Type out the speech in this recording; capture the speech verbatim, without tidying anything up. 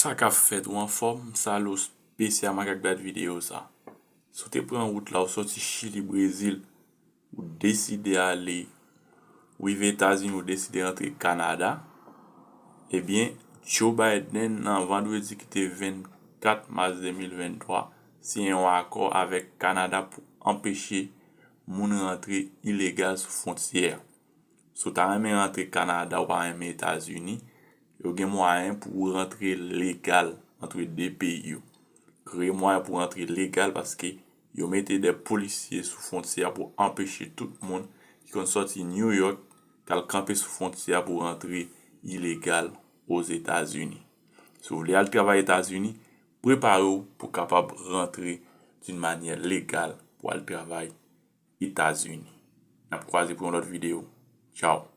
Sa k ap fèt, ou anfòm? Salut, spesyaman k ap gad videyo sa. Si w te pran wout la, ou sòti Chili, Brezil, ou deside ale, ou rive Etazini, ou deside rantre Kanada, ebyen, Joe Biden, nan vandredi ki te vennkat mas de mil venntwa, siyen yon akò avèk Kanada pou anpeche moun rantre ilegal sou fwontyè a. Si w ta renmen rantre Kanada, ou pa renmen Etazini, yo gen mwayen pou w rantre legal ant de peyi yo. Kreye mwayen pou w rantre legal paske yo mete de polisye sou fwontyè a pou anpeche tout moun ki konn sòti New York k al kanpe sou fwontyè a pou rantre ilegal Ozetazini. Si w vle al travay Etazini, prepare w pou kapab rantre d'une manière légale pou al travay Etazini. N ap kwaze pou yon lòt videyo. Tchao.